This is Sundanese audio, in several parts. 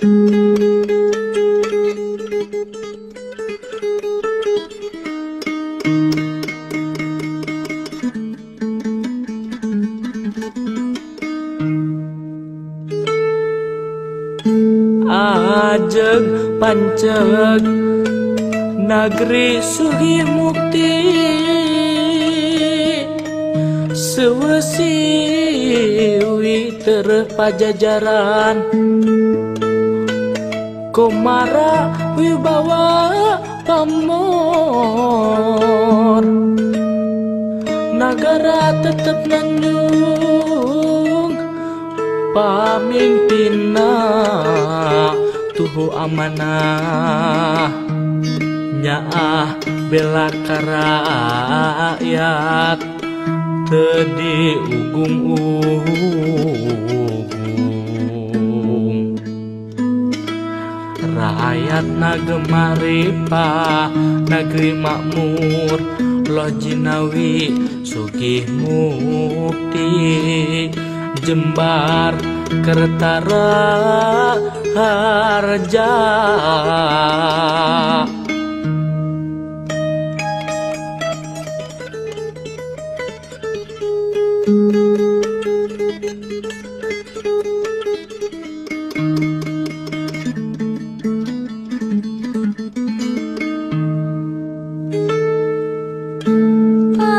Ajeg panceg nagri sugih mukti, sewesiwi tereh pajajaran, komara wibawa pamor, nagara tetep nanjung pamimpinna tuhu amanah, nyaah bela ka rakyat teu diugung-ugung. Rakyatna gemah ripah nagri makmur, loh jinawi sugih mukti, Jembar Kertara Harja.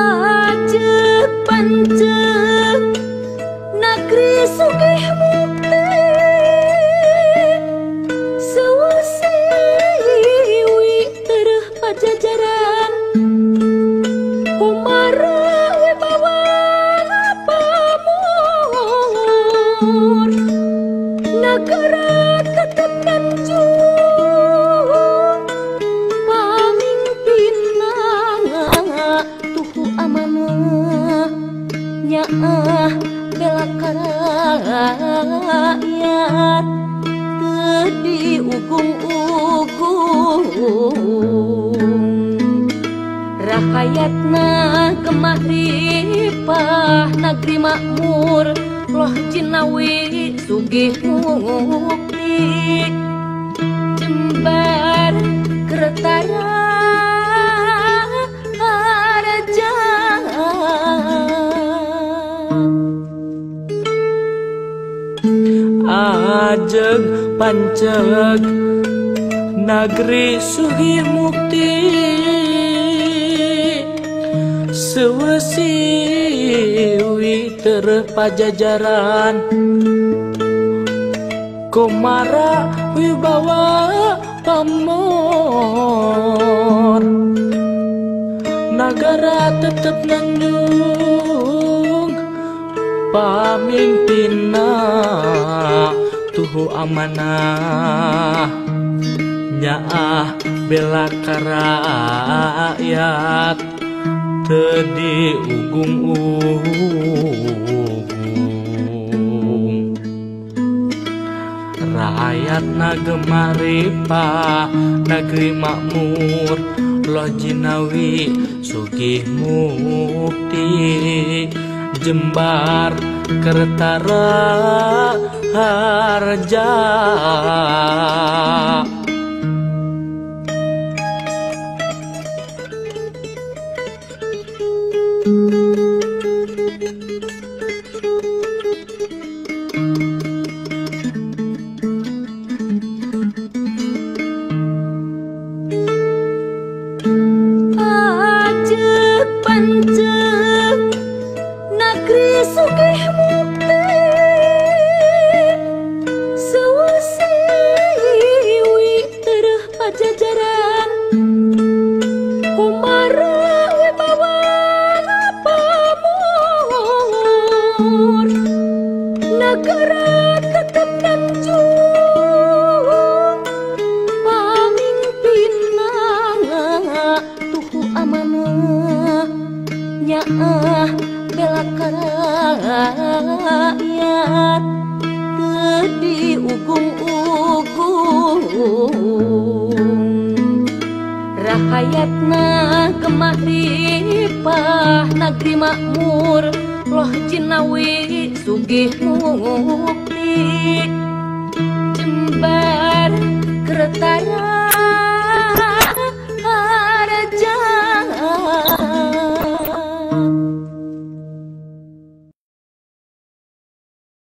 Ajeg panceg nagri sugih mukti, sewesiwi tereh pajajaran, kumara wibawa pamor, nagara tetep nanjung pamimpinna tuhu amanah, nyaah bela ka rakyat teu diugung-ugung. Rakyatna gemah ripah nagri makmur, loh jinawi sugih mukti, Jembar Kertara Harja. Ajeg panceg nagri sugih mukti, sewesiwi tereh pajajaran, komara wibawa pamor, nagara tetep nanjung pamimpinna tuhu amanah, nyaah bela ka rakyat teu diugung-ugung. Rakyatna gemah ripah nagri makmur, loh jinawi sugih mukti, Jembar Kertara Harja. Ajeg panceg nagri sugih mukti, sewesiwi tereh pajajaran, kumara wibawa pamor, nagara tetep nanjung pamimpinna tuhu amanah, nyaah bela ka rakyat teu diugung-ugung. Rakyatna gemah ripah nagri makmur, loh jinawi sugih mukti, Jembar Keur tara.